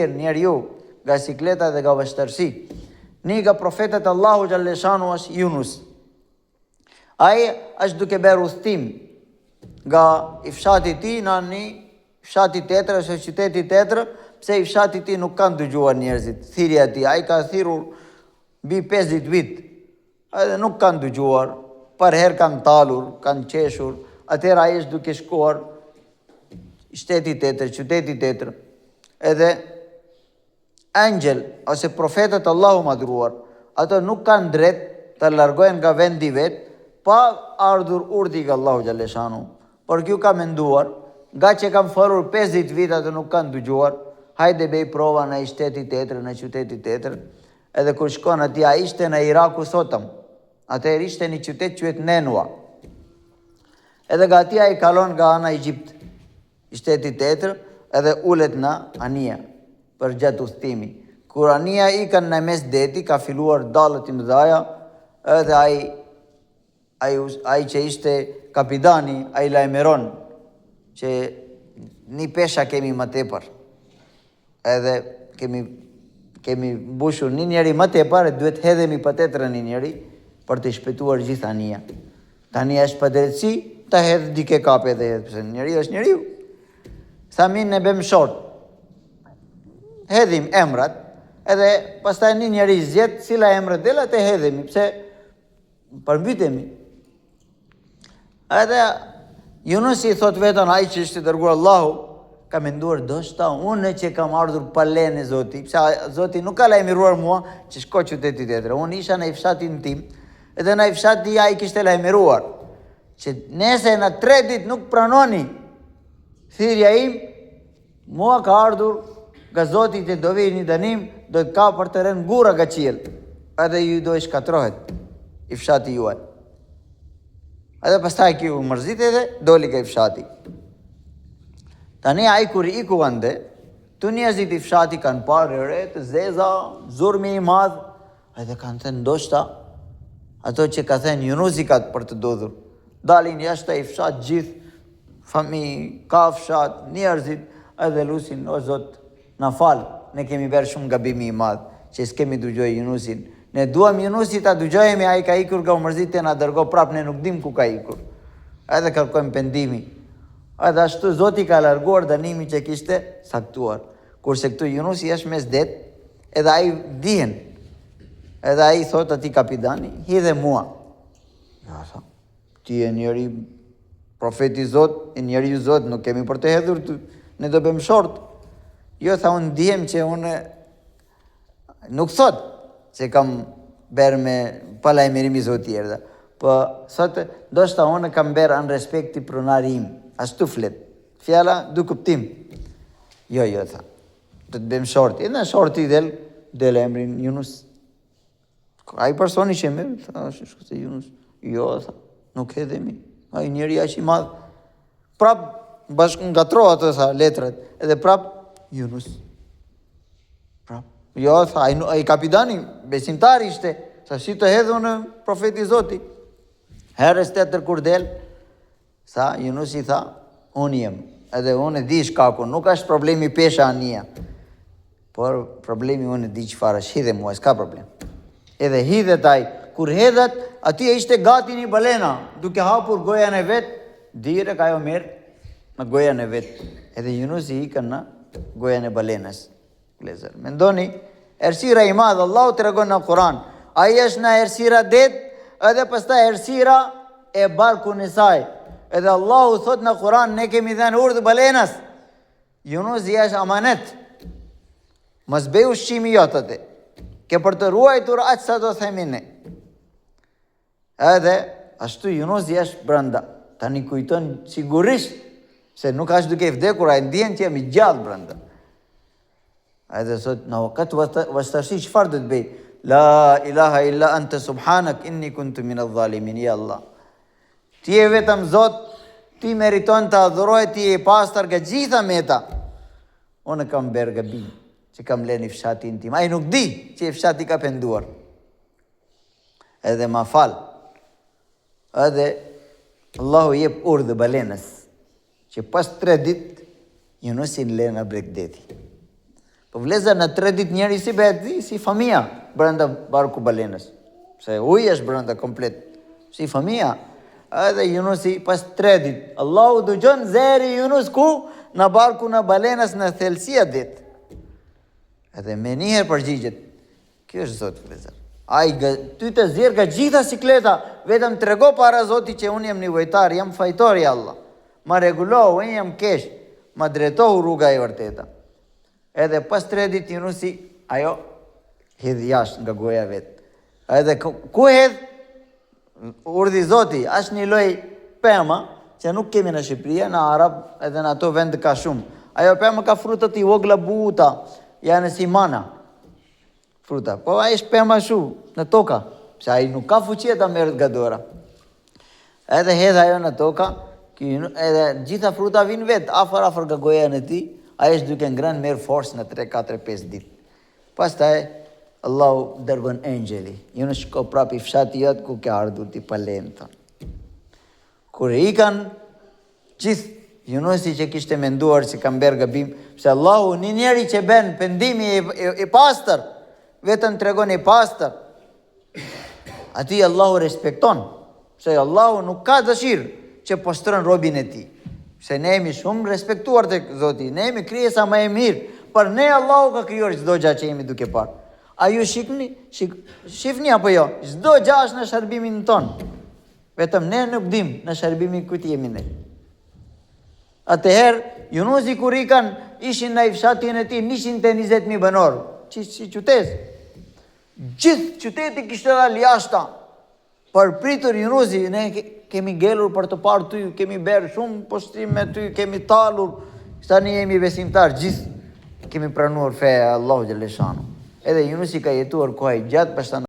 Njeriu nga sikleta dhe nga vështirësi. Një nga profetët e Allahu xhalleshanu është Yunus. Ai është duke bërë udhëtim nga i fshati i tij në një fshati tjetër ose qyteti tjetër, pse i fshati i tij nuk kanë dëgjuar njerëzit thirrja e tij. Ai ka thirrur mbi 50 vit. Edhe nuk kanë dëgjuar, përherë kanë tallur, kanë qeshur, atëherë ai është duke shkuar shteti tjetër, qyteti tjetër. Edhe engjëll ose profetët e Allahu madhëruar, ato nuk kanë drejt të largohen nga vendi vet pa ardhur urdhri nga Allahu xhaleshanu. Por ky ka menduar, nga që kam folur 50 vite ato nuk kanë dëgjuar, hajde bej prova në shteti tjetër, në qyteti tjetër. Edhe kur shkon atje, ai ishte në Iraku sotëm. Atëherë ishte një qytet quhet Nenua. Edhe nga atje ai kalon nga ana Egjipt, shteti tjetër, edhe ulet në anija përgjatë udhëtimi. Kur anija ikën në mes deti, ka filluar dallët i mëdhaja, edhe ai ai ai që ishte kapidani, ai lajmëron që një pesha kemi më tepër. Edhe kemi kemi mbushur një njeri më tepër e duhet hedhemi patjetër një njeri për të shpëtuar gjithë anija. Tani është padrejtësi, ta hedh dike kape dhe hedh, pse njeri është njeriu. Tha mirë ne bëjmë short. Hedhim emrat, edhe pastaj një njeri zgjedh cila emër del atë hedhemi, pse përmbytemi. Edhe Junusi i thot vetën, ai që është i dërguar Allahu, ka menduar ndoshta unë që kam ardhur pa lejen e Zoti, pse Zoti nuk ka lajmëruar mua që shko qytetit tjetër. Unë isha në fshatin tim, edhe në fshatin ai kishte lajmëruar që nëse në tre ditë nuk pranoni thirrja im, Mua ka ardhur nga Zoti që do vijë një dënim, do të ka për të rënë gura nga qiell, edhe ju do i shkatërrohet i fshati juaj. Edhe pastaj ky u mërzit edhe doli nga i fshati. Tani ai kur iku ande, tu njerëzit i fshati kanë parë re të zeza, zhurmi i madh, edhe kanë thënë ndoshta ato që ka thënë Junusi ka për të ndodhur. Dalin jashtë i fshat gjithë Fami, kafshat, njerëzit, edhe lusin, o Zot, na fal, ne kemi bërë shumë gabimi i madh, që s'kemi dëgjoj Junusin. Ne duam Junusi ta dëgjojemi, ai ka ikur nga u mërzit e na dërgo prap, ne nuk dim ku ka ikur. Edhe kërkojmë pendimi. Edhe ashtu Zoti ka larguar dënimin që kishte caktuar. Kurse këtu Junusi është mes det, edhe ai dihen. Edhe ai thot atij kapidani, hidhe mua. Ja, tha, Ti je njeri profeti Zot, je njeri i Zot, nuk kemi për të hedhur ty, ne do bëjmë short. Jo, tha, unë ndihem që unë nuk thot se kam bërë me pa lajmërimi Zoti erdha. Po, thot, ndoshta unë kam bërë në respekti pronari im, ashtu flet. Fjala, dy kuptim. Jo, jo, tha, do të bëjmë short. E në shorti del, del emrin Yunus. Ai personi që merr, tha, është shku se Yunus. Jo, tha, nuk hedhemi. Ai njeri aq i madh. Prap bashkë ngatro ato tha letrat, edhe prap Yunus. Prap. Jo, tha, ai ai kapidani besimtar ishte. Tha si të hedh unë profeti i Zotit. Herës tjetër kur del, Tha, Junusi tha, unë jem, edhe unë e di shkakun, nuk është problemi pesha anija, por problemi unë e di çfarë është, hidhe mua, s'ka problem. Edhe hidhet ai, kur hedhet, aty e ishte gati një balena, duke hapur gojën e vet, direkt ajo merr në gojën e vet. Edhe Junusi ikën në gojën e balenës. Vëllezër, mendoni, errësira i madh, Allahu tregon në Kur'an, ai është në errësira det, edhe pastaj errësira e barkun e saj. Edhe Allahu thot në Kur'an, ne kemi dhënë urdhër balenës. Junusi është amanet. Mos bej ushqimi jot atë. Ke për të ruajtur aq sa do themi ne. Edhe ashtu Junusi është brenda. Tani kujton sigurisht se nuk është duke vdekur, ai ndjen që jam i gjallë brenda. Edhe thot, në këtë vështirësi çfarë do të bëj? La ilaha illa anta subhanak inni kuntu min adh-dhalimin. Ya Allah. Ti je vetëm Zot, ti meriton të adhurohet, ti je i pastër nga gjitha meta. Unë kam bërë gabim që kam lënë fshatin tim. Ai nuk di që fshati ka penduar. Edhe ma fal. Edhe Allahu jep urdhër balenës që pas tre ditë Junusin le në breg deti. Po vlezër në tre ditë njeri si bëhet si, si fëmija brenda barku balenës. Se uji është brenda komplet. Si fëmija. Edhe Junusi pas tre ditë. Allahu dëgjon zeri Junus ku në barku në balenës në thellësia det. Edhe menjëherë përgjigjet. Kjo është Zot vëllezër. Ai ty të nxjerr nga gjitha sikleta, vetëm trego para Zotit që unë jam nevojtar, jam fajtor ja Allah. Ma rregullo, unë jam keq, ma drejto rruga e vërteta. Edhe pas tre ditë Junusi, ajo hedh jashtë nga goja vet. Edhe ku, ku hedh? Urdhi Zoti, është një lloj pema që nuk kemi në Shqipëri, në Arab edhe në ato vend ka shumë. Ajo pema ka fruta të vogla buta, janë si mana. Fruta. Po ai është pema shu në toka, pse ai nuk ka fuqi ta merret nga dora. Edhe hedh ajo në toka, ky edhe gjitha fruta vijnë vet afër afër nga goja e tij, ai është duke ngrënë merr forcë në 3 4 5 ditë. Pastaj Allahu dërgon engjëlli, Junus shko prapë fshati jot ku ke ardhur ti pa lenë. Kur ikën gjithë Junusi që kishte menduar se kam bërë gabim, pse Allahu një njeri që bën pendimi i, i, i pastër, vetëm tregon i pastër. Atij Allahu respekton, pse Allahu nuk ka dëshirë që poshtron robin e tij. Se ne jemi shumë respektuar tek Zoti, ne jemi krijesa më e mirë, për ne Allahu ka krijuar çdo gjë që jemi duke parë. A ju shikni, shik, shifni apo jo? Çdo gjë është në shërbimin tonë. Vetëm ne nuk dim në shërbimin kujt jemi ne. Atëherë, Junusi kur ikën, ishin në fshatin e tij 120.000 banorë, që si qytet. Gjithë qyteti kishte dalë jashta. Për pritur Junusi, ne kemi ngelur për të parë ty, kemi bërë shumë poshtrim me ty, kemi tallur, tani jemi besimtar, gjithë kemi pranuar feja e Allahu xhelleshanuhu. Edhe Junusi ka jetuar kohë gjatë, pastaj.